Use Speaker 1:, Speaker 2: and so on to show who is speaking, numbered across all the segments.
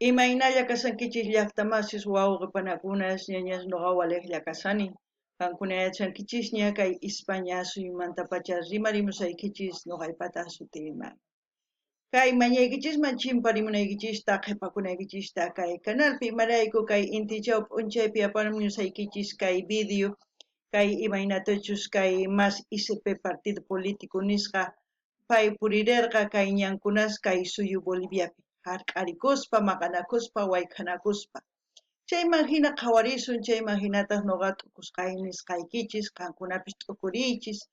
Speaker 1: Imaynalla kashankichis llaqtamasis wawqe panakunas ñañas noqa walejlla kashani. Qankuna yachankichisña kay Ispaña suyumantapacha rimarimusaykichis noqaypata sutiyman. Kay mañaykichisman chimparimunaykichista qhepakunaykichista kay canalpi imarayku kay intichaw p'unchaypi apamusaykichis kay video kay imaynatachus kay MAS ICP partido político nisqa pay purirerqa kay ñankunas kay suyu Boliviapi hark'arikuspa, maqanakuspa, waykhanakuspa. Chayman hina qhawarisun, chayman hinataq noqa t'ukusqay nisqaykichis, qankunapis t'ukuriychis.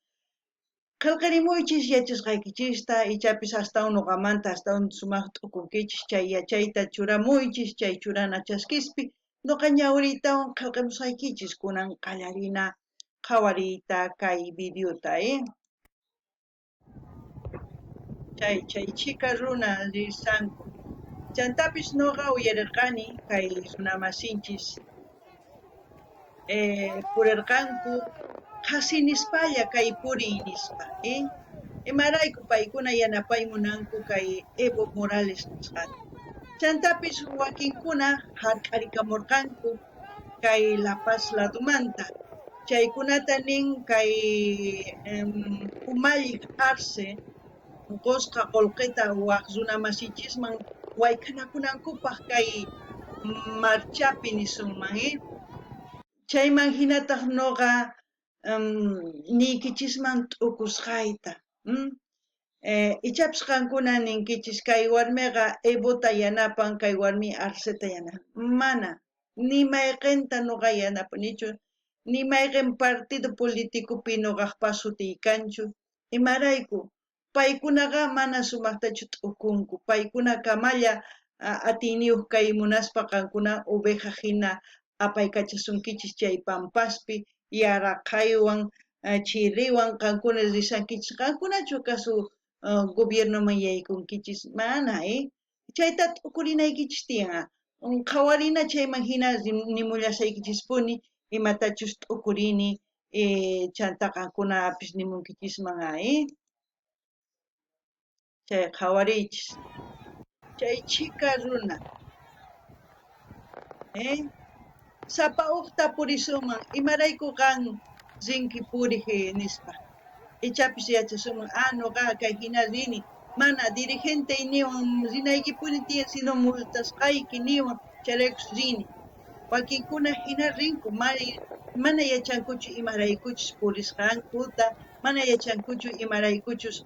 Speaker 1: Qhelqerimuychis yachasqaykichista, ichapis astawan noqamanta astawan sumaq t'ukunkichis chay yachayta churamuychis chay churana chaskispi, noqa ñawiriytawan qhelqemusqaykichis kunan qallarina qhawariyta kay videota, eh? Chay chay chhika runa risanku. Chantapis noqa uyarerqani kay runamasinchis purerqanku qhasi nispalla kay puriy nispa. Imarayku paykuna yanapay munanku kay Evo Morales nisqata. Chantapis wakinkuna hark'arikamorqanku kay La Paz ladomanta. Chaykunata nin kay umalliq Arce qosqa qolqeta waj runamasinchisman waykhanakunankupaq kay marchapi nisunman. Chayman hinataq noqa niykichisman t'ukusqayta. Ichapis qankuna ninkichis kay warmiqa Evota yanapan, kay warmi Arceta yanapan. Mana, ni mayqenta noqa yanapanichu, ni mayqen partido politicopi noqajpa sutiy kanchu. Imarayku? Paykunaqa mana sumajtachu t'ukunku. Paykuna kamalla atiyniyuq kay munaspa qankuna oveja hina apaykachasunkichis chay pampaspi yaraqaywan chiriwan qankuna risankichis. Qankunachu acaso gobiernoman yaykunkichis? Mana, eh? Chayta t'ukurinaykichis tiyan. Qhawarina chayman hina nimullasaykichispuni imatachus t'ukurini chanta qankunapis nimunkichisman, eh? Chay qhawariychis. Chay chhika runa. Eh? Sapa uj tapurisunman, imarayku qan rinki purej nispa. Ichapis yachasunman, ah, noqa kay hina rini, mana dirigente niwan rinaykipuni tiyan, sino multasqayki niwan, chayraykus rini. Wakinkuna hina rinku, mana yachankuchu imaraykuchus purisqankuta, mana yachankuchu imaraykuchus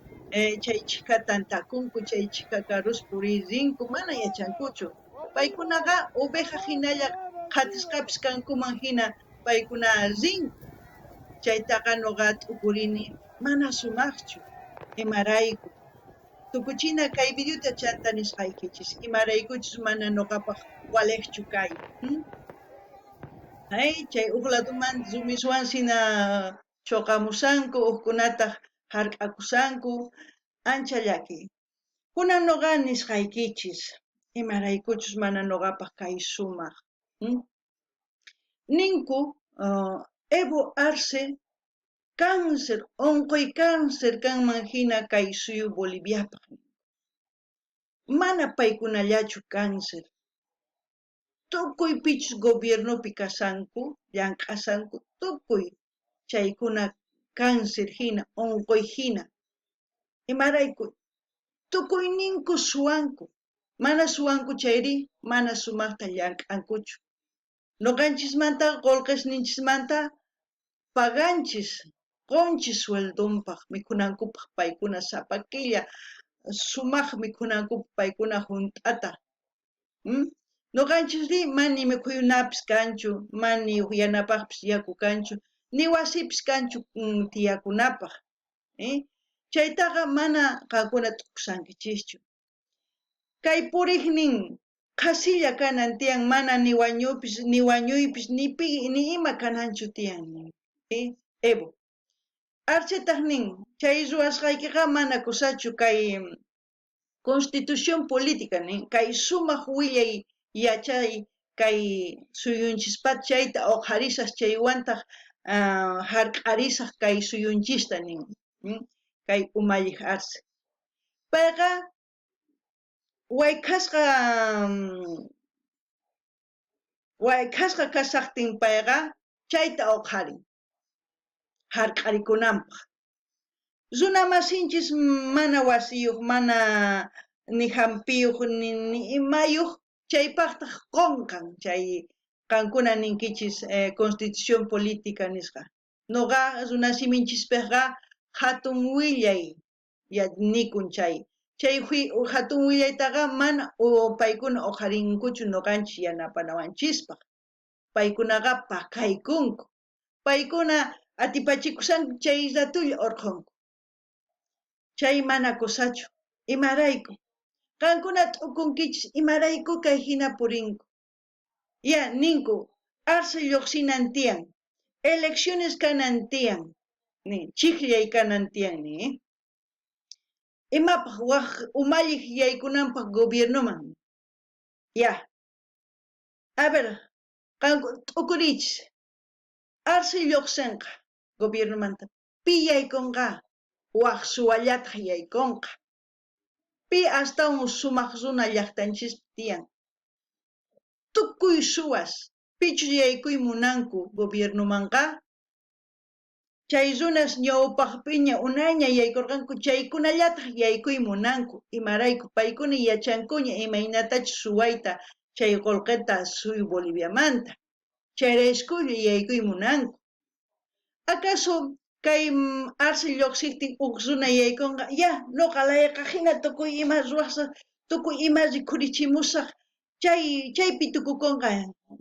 Speaker 1: chay chhika tantakunku, chay chhika karus puririnku, mana yachankuchu. Paykunaqa oveja hinalla qhatisqapis kankuman hina paykuna rinku. Chaytaqa noqa t'ukurini mana sumajchu. Imarayku? Tukuchina kay videota chanta nisqaykichis, imaraykuchus mana noqapaq walejchu kay. Ay, chay uj ladoman rumiswan sina choqamusanku, ujkunataq hark'akusanku, ancha llakiy. Kunan noqa nisqaykichis, imaraykuchus mana noqapaq kay sumaq. Ninku Evo Arce cáncer, onqoy cáncer kanman hina kay suyu Boliviapaq. Mana paykunallachu cáncer. Tukuy pichus gobiernopi kashanku, llank'ashanku, tukuy chaykuna cáncer hina, onqoy hina. Imarayku? Tukuyninku suwanku. Mana suwanku chayri mana sumajta llank'ankuchu. Noqanchismanta qolqesninchismanta paganchis, qonchis sueldonpaq mikhunankupaq paykuna sapa killa sumaq mikhunankupaq paykuna hunt'ata. Noqanchisri mana ni mikhuyunapis kanchu, mana ni ujyanapaqpis yaku kanchu, ni wasipis kanchu tiyakunapaq. Chaytaqa mana qankuna t'ukusankichischu. Kay purejnin qhasilla kanan tiyan, mana ni wañupis, ni wañuypis, ni pi, ni ima kananchu tiyan. Evo. Arcetaj nin, chay ruwasqaykeqa mana kusachu kay Constitución política nin, kay sumaq willay yachay kay suyunchispat chayta oqharisaj chaywantaq hark'arisaj kay suyunchista nin, kay umalliq Arce. Payqa Waykhasqa waykhasqa kashajtin payqa chayta oqharin jark'arikunanpaj. Runa masinchis mana wasiyoj, mana ni jampiyoj, ni imayoj, chaypajtaj qonqan chay qankuna ninkichis constitución política nisqa. Noqa runa siminchispejqa jatun willay nikun chay. Chay jatun willaytaqa mana paykuna oqharinkuchu noqanchis yanapanawanchispaj. Paykunaqa pakaykunku. Paykuna atipachikushanku chay ratulla orqhonku. Chay mana kusachu. Imarayku? Qankuna t'ukunkichis imarayku kay jina purinku. Ya, ninku, Arce llojsinan tiyan, elecciones kanan tiyan, nin, chijllay kanan tiyan, nin. Imapaj waj umalliq yaykunanpaj gobiernoman. Ya. A ver, qanku t'ukuriychis. Arce llojsenqa gobiernomanta. Pi yaykonqa? Waj suwallataj yaykonqa. Pi astawan sumaj runa llajtanchispi tiyan? Tukuy suwas, pichus yaykuy munanku gobiernomanqa? Chay runas ñawpajpiña unayña yaykorqanku chaykunallataj yaykuy munanku. Imarayku? Paykuna yachankuña imaynatachus suwayta chay qolqeta suyu Boliviamanta. Chayraykulla yaykuy munanku. Acaso kay Arce llojsejtin uj runa yaykonqa, ya, noqa layqa jina tukuy ima ruwasaj, tukuy ima rikhurichimusaj, chay chaypi tukukonqa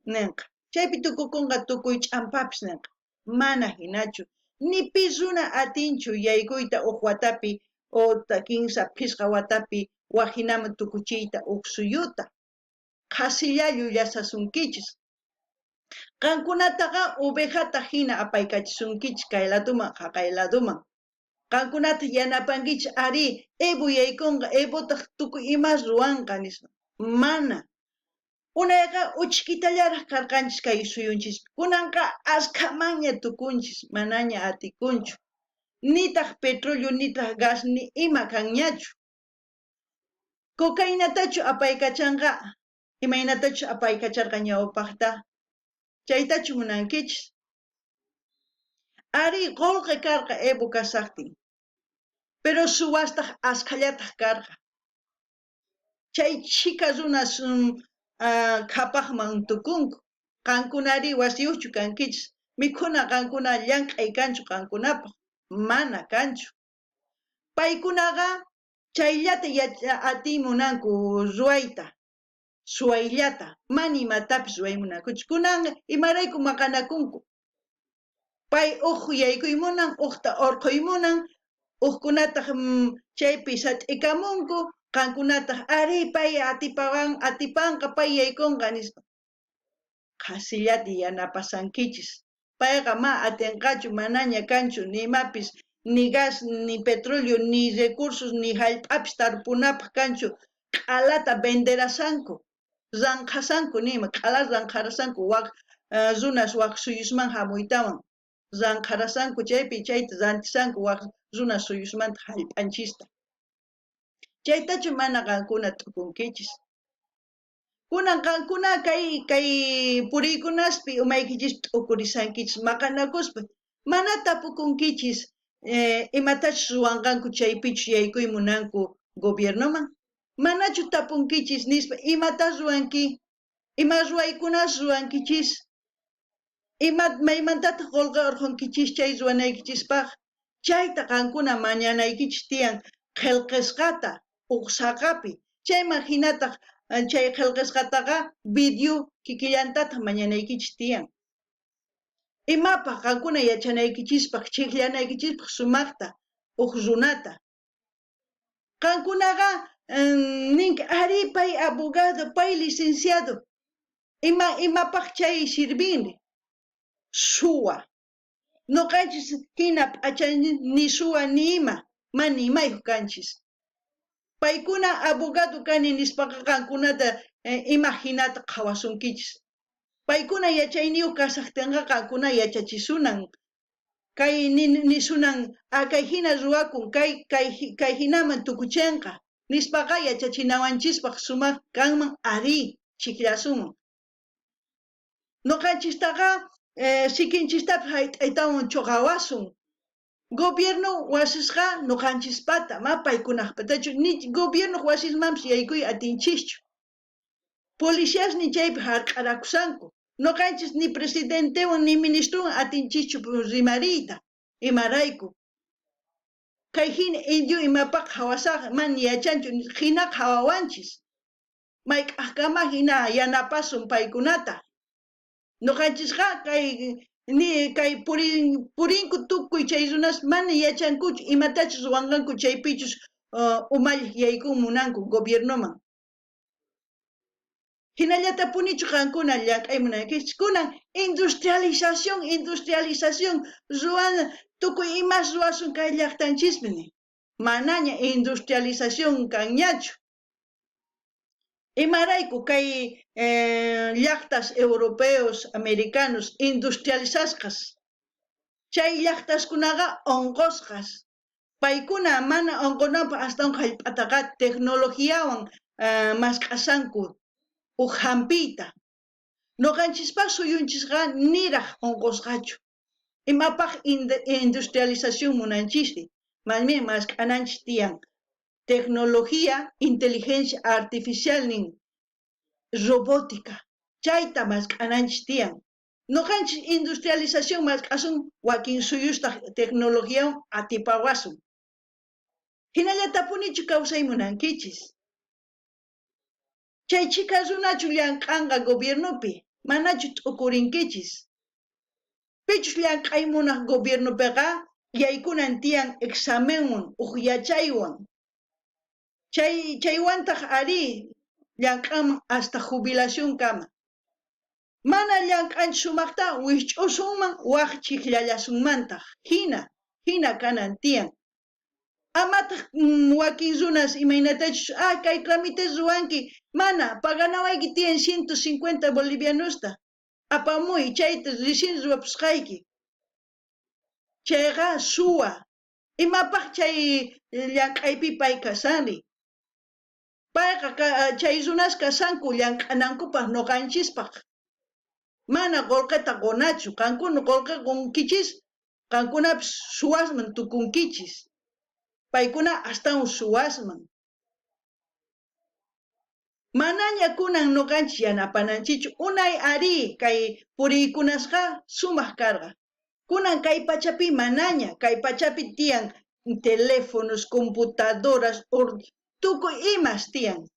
Speaker 1: nenqa. Chaypi tukukonqa tukuy ch'ampapis nenqa. Mana jinachu. Ni pi runa atinchu yaykuyta uj watapi o kinsa phisqa watapi waj jinaman tukuchiyta uj suyuta. Qhasilla llullasasunkichis. Qankunataqa ovejata jina apaykachisunkichis kay ladoman jaqay ladoman. Qankunata yanapankichis, arí, Evo yaykonqa, Evotaj tukuy imas ruwanqa, nispa. Mana. Unayqa uchkitallaraj karqanchis kay suyunchispi. Kunanqa askhamanña tukunchis, manaña atikunchu. Nitaj petróleo, nitaj gas, ni ima kanñachu. Cocainatachu apaykachanqa? Imaynatachus apaykacharqa ñawpajta, chaytachu munankichis? Arí, qolqe karqa Evo kashajtin, pero suwastaj askhallataj karqa. Chay chhika runas qhapajman tukunku. Qankunarí wasiyojchu kankichis? Mikhuna qankuna llank'ay kanchu qankunapaj? Mana kanchu. Paykunaqa chayllata atiy munanku ruwayta, suwayllata, mana imatapis ruway munankuchu. Kunan imarayku maqanakunku? Pay uj yaykuy munan, ujta orqhoy munan, ujkunataj chaypi sat'ikamunku, qankunataj arí pay atipawan atipanqa, pay yaykonqa nispa. Qhasillata yanapasankichis. Payqa ma atinqachu, manaña kanchu ni imapis, ni gas, ni petróleo, ni recursos, ni jallp'apis tarpunapaj kanchu. Q'alata venderasanku, ranqhasanku nima, q'ala ranqharasanku waj runas waj suyusman jamuytawan. Ranqharasanku chaypi chayta rantisanku waj runas suyusmanta jallp'anchista. Chaytachu mana qankuna t'ukunkichis? Kunan qankuna kay kay puriykunaspi umaykichispi t'ukurisankichis maqanakuspa, mana tapukunkichis imatachus ruwanqanku chaypichus yaykuy munanku gobiernoman. Manachu tapunkichis nispa imata ruwanki, ima ruwaykunas ruwankichis, ima maymantataj qolqe orqhonkichis chay ruwanaykichispaj, chayta qankuna mañanaykichis tiyan qhelqesqata uj saqapi. Chayman jinataj chay qhelqesqataqa video kikillantataj mañanaykichis tiyan. Imapaj qankuna yachanaykichispaj, chijllanaykichispaj sumajta uj runata. Qankunaqa ninki, arí, pay abogado, pay licenciado. Ima imapaj chay sirvinri? Suwa. Noqanchis jina p'achanchis ni suwa ni ima, mana imayoj kanchis. Paykuna abogado kani nispaqa qankunata ima jinata qhawasunkichis. Paykuna yachayniyoj kashajtenqa qankuna yachachisunan. Kay nisunan, a kay jina ruwakun, kay kay kay jinaman tukuchenqa. Nispaqa yachachinawanchispaj sumaj kanman arí, chijllasunman. Noqanchistaqa sikinchistapis jayt'aytawan choqawasun. Gobierno wasisqa noqanchispata, ma paykunajpatachu, ni gobiernoj wasismanpis yaykuy atinchischu. Policiasni chaypi jark'arakushanku. Noqanchis ni presidentewan ni ministrowan atinchischu rimariyta. Imarayku? Kay jina indio imapaj qhawasaj mana yachanchu jina qhawawanchis. Mayk'ajkama jina yanapasun paykunata. Noqanchisqa kay ni kay purinku tukuy chay runas mana yachankuchu imatachus ruwanqanku chaypichus umalliq yaykun munanku gobiernoman. Jinallatapunichu qankuna llank'ay munankichis? Kunan industrialización, industrialización ruwan tukuy imas ruwasun kay llaqtanchispi ni. Manaña industrialización kanñachu. Imarayku kay llaqtas europeos, americanos industrializasqas, chay llaqtaskunaqa onqosqas. Paykuna mana onqonanpaj astawan jallp'ataqa tecnologiawan mask'ashanku uj jampiyta. Noqanchispaj suyunchisqa niraj onqosqachu. Imapaj industrialización munanchisri? Más bien mask'ananchis tiyan tecnología, inteligencia artificial nin, robótica, chayta mask'ananchis tiyan. Noqanchis industrialización mask'asun, wakin suyustaj tecnologiawan atipawasun. Jinallatapunichu kawsay munankichis? Chay chhika runachu llank'anqa gobiernopi? Manachu t'ukurinkichis? Pichus llank'ay munaj gobiernopeqa yaykunan tiyan examenwan, uj yachaywan. Chay chaywantaj arí llank'anman hasta jubilacionkama. Mana llank'anchu sumajta wijch'usunman waj chijllallasunmantaj. Jina, jina kanan tiyan. Amataj wakin runas imaynatachus, ah, kay tramites ruwanki, mana, paganawayki tiyan 150 bolivianosta, apamuy, chayta recién ruwapusqayki. Chayqa suwa. Imapaj chay llank'aypi pay kashanri? Payqa chay runas kashanku llank'anankupaj noqanchispaj. Mana qolqeta qonachu, qankuna qolqe qonkichis, qankunapis suwasman tukunkichis. Paykuna astawan suwasman. Manaña kunan noqanchis yanapananchichu, unay arí kay puriykunasqa sumaj karqa. Kunan kay pachapi manaña, kay pachapi tiyan teléfonos, computadoras, tukuy imas tiyan.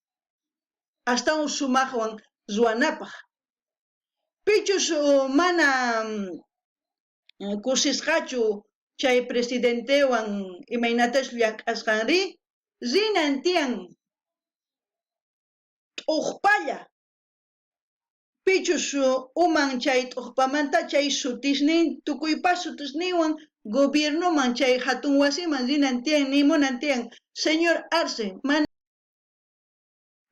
Speaker 1: Astawan sumajwan ruwanapaj. Pichus mana kusisqachu chay presidentewan imaynatachus llank'asqanrí, rinan tiyan t'ojpalla. Pichus uman chay t'ojpamanta chay sutisnin, tukuypa sutisninwan gobiernoman chay jatun wasiman rinan tiyan, nimunan tiyan, Señor Arce, mana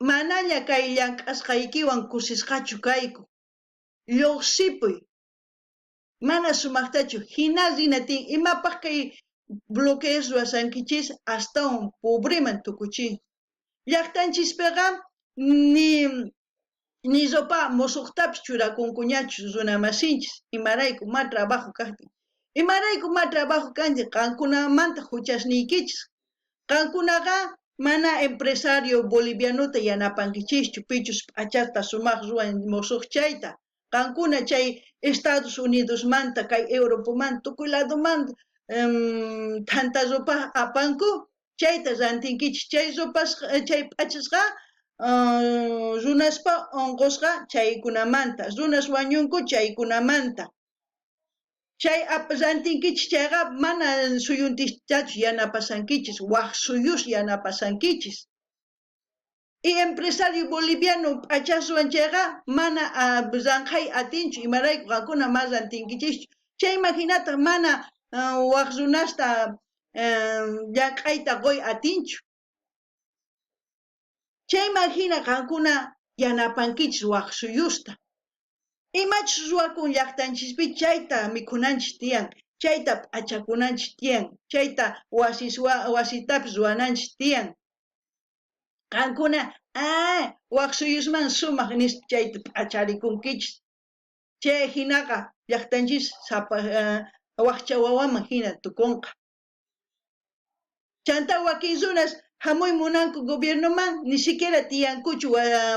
Speaker 1: manaña kay llank'asqaykiwan kusisqachu kayku. Llojsipuy. Mana sumajtachu jina rina tiyan, imapaj kay bloqueos ruwashankichis astawan pobreman tukuchin. Llajtanchispeqa ni ni ropa mosojtapis churakunkuñachu runa masinchis, imarayku ma trabajo kajtin. Imarayku ma trabajo kanchis qankunamanta juchasniykichis. Qankunaqa mana empresario bolivianota yanapankichischu pichus p'achasta sumaj ruwan mosoj chayta. Qankuna chay Estados Unidosmanta kay Europamanta tukuy ladomanta thanta ropa apanku chayta rantinkichis. Chay ropas chay p'achasqa runaspa onqosqa chaykunamanta, runas wañunku chaykunamanta. Chay rantinkichis chayqa mana suyuntistachu yanapashankichis, waj suyus yanapashankichis. Y empresario boliviano p'achas ruwan chayqa mana ranqhay atinchu, imarayku qankuna ma rantinkichischu. Chayman jinataj mana waj runasta llank'ayta qoy atinchu. Chayman jina qankuna yanapankichis waj suyusta. Imachus ruwakun llajtanchispi chayta mikhunanchis tiyan, chayta p'achakunanchis tiyan, chayta wasitapis ruwananchis tiyan. Qankuna, ah, waj suyusman sumaj nispa chayta p'acharikunkichis. Chay jinaqa llajtanchis sapa wajcha wawaman jina tukonqa. Chantá wakin runas jamuy munanku gobiernoman, ni siquiera tiyankuchu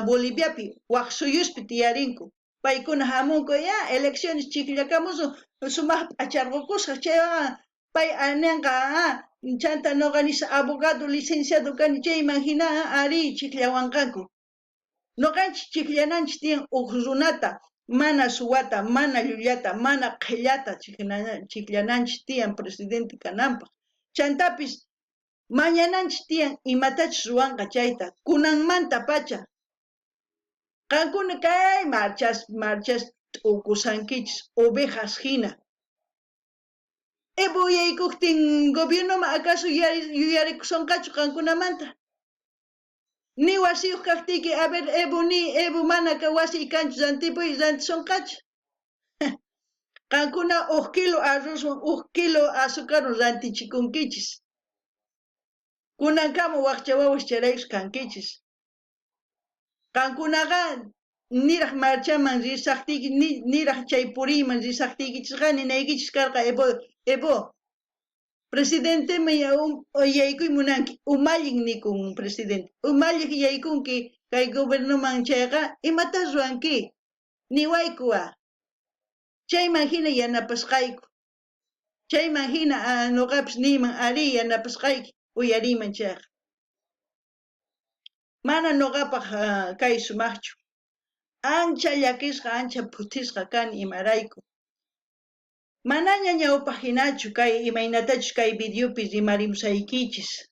Speaker 1: Boliviapi, waj suyuspi tiyarinku. Paykuna jamunku, ya, elecciones chikllakamusun, sumaj p'acharqokusqa, chaywaqa pay nenqa, ah, chanta noqa nisqa abogado, licenciado kani, chayman jina arí chikllawanqanku. Noqanchis chijllananchis tiyan uj runata, mana suwata, mana llullata, mana qhellata chijllananchis tiyan presidente kananpaj. Chantapis mañananchis tiyan imatachus ruwanqa chayta, kunanmantapacha. Qankuna kay marchas marchas t'ukusankichis ovejas jina. Evo yaykojtin gobiernoman acaso yuyarikusonqachu qankunamanta? Ni wasiyoj kajtiyki, a ver, Evo, ni Evo, mana ka wasiy kanchu, rantipuy, rantisonqachu. Qankuna uj kilo arrozwan uj kilo azucarwan rantichikunkichis. Kunankama wajcha wawas chayraykus kankichis. Qankunaqa niraj marchaman risajtiyki, niraj chay puriyman risajtiykichisqa ninaykichis karqa, Evo, Evo, Presidenteman yaykuy munanki, umallin nikun presidente, umalliq yaykunki kay gobiernoman chayqa, imatá ruwanki? Niwayku á. Chayman jina yanapasqayku. Chayman jina noqapis niyman arí yanapasqayki uyariyman chayqa. Mana noqapaj kay sumajchu. Ancha llakisqa, ancha phuthisqa kani imarayku. Manaña ñawpaj jinachu kay imaynatachus kay videopi rimarimusaykichis.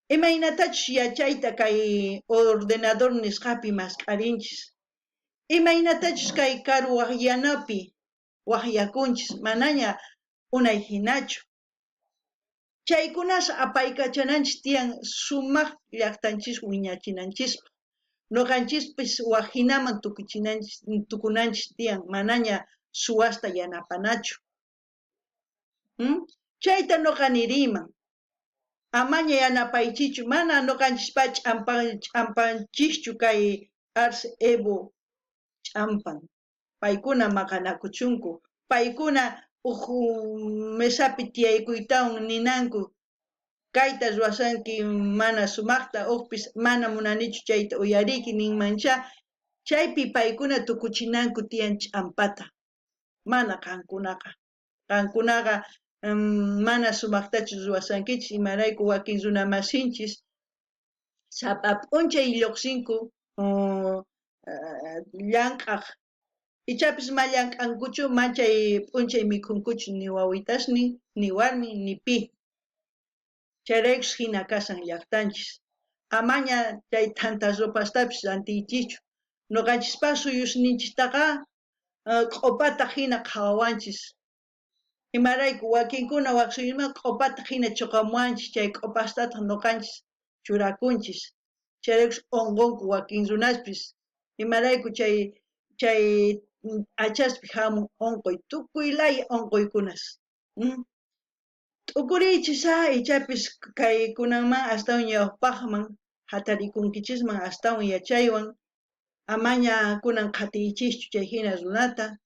Speaker 1: Imaynatachus yachayta kay ordenador nisqapi mask'arinchis. Imaynatachus kay karu wajyanapi wajyakunchis, manaña unay jinachu. Chaykunas apaykachananchis tiyan sumaj llajtanchis wiñachinanchispaj. Noqanchispis waj jinaman tukuchinanchis tukunanchis tiyan, manaña suwasta yanapanachu. Chayta noqa niriyman. Amaña yanapaychichu, mana noqanchispa ch'ampanchischu kay Arce Evo ch'ampan. Paykuna maqanakuchunku. Paykuna uj mesapi tiyaykuytawan ninanku, kayta ruwasanki mana sumajta, ujpis mana munanichu chayta uyariyki ninmanchá. Chaypi paykuna tukuchinanku tiyan ch'ampata, mana qankunaqa. Qankunaqa mana sumajtachu ruwasankichis, imarayku wakin runa masinchis sapa p'unchay llojsinku llank'aj. Ichapis ma llank'ankuchu, ma chay p'unchay mikhunkuchu ni wawitasnin, ni warmin, ni pi. Chayraykus jina kashan llajtanchis. Amaña chay thanta ropastapis rantiychischu. Noqanchispa suyusninchistaqa q'opata jina qhawawanchis. Imarayku wakinkuna waj suyusman q'opata jina choqamuwanchis, chay q'opastataj noqanchis churakunchis. Chayraykus onqonku wakin runaspis. Imarayku chay chay p'achaspi jamun onqoy, tukuy laya onqoykunas. T'ukuriychis á, ichapis kay kunanman astawan ñawpajman jatarikunkichisman astawan yachaywan, amaña kunan qhatiychischu chay jina runata.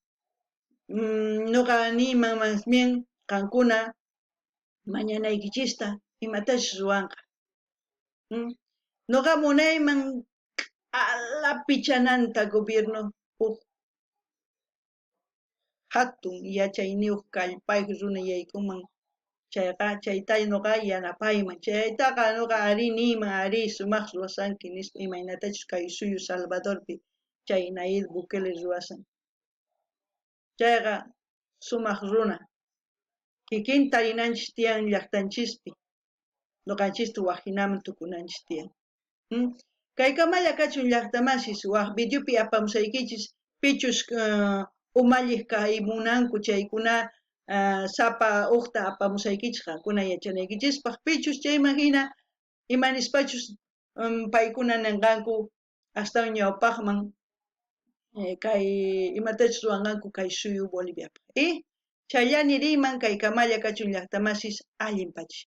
Speaker 1: Noqa niyman más bien qankuna mañanaykichista imatachus ruwanqa. Noqa munayman q'ala pichananta gobierno uj jatun yachayniyoj kallpayoj runa yaykunman chayqa, chayta noqa yanapayman. Chaytaqa noqa arí niyman, arí sumaj ruwasanki nispa, imaynatachus kay suyu Salvadorpi chay Nayib Bukele ruwasan. Chayqa sumaj runa. Kikin tarinanchis tiyan llajtanchispi, noqanchista waj jinaman tukunanchis tiyan. Kaykamalla kachun llajtamasis, waj videopi apamusaykichis pichus umalliq kay munanku chaykuna sapa ujta apamusaykichis qankuna yachanaykichispaj, pichus chayman jina ima nispachus paykuna nenqanku astawan ñawpajman kay imatachus ruwanqanku kay suyu Boliviapaj. Chayllani riyman kaykamalla kachun llajtamasis allin pacha.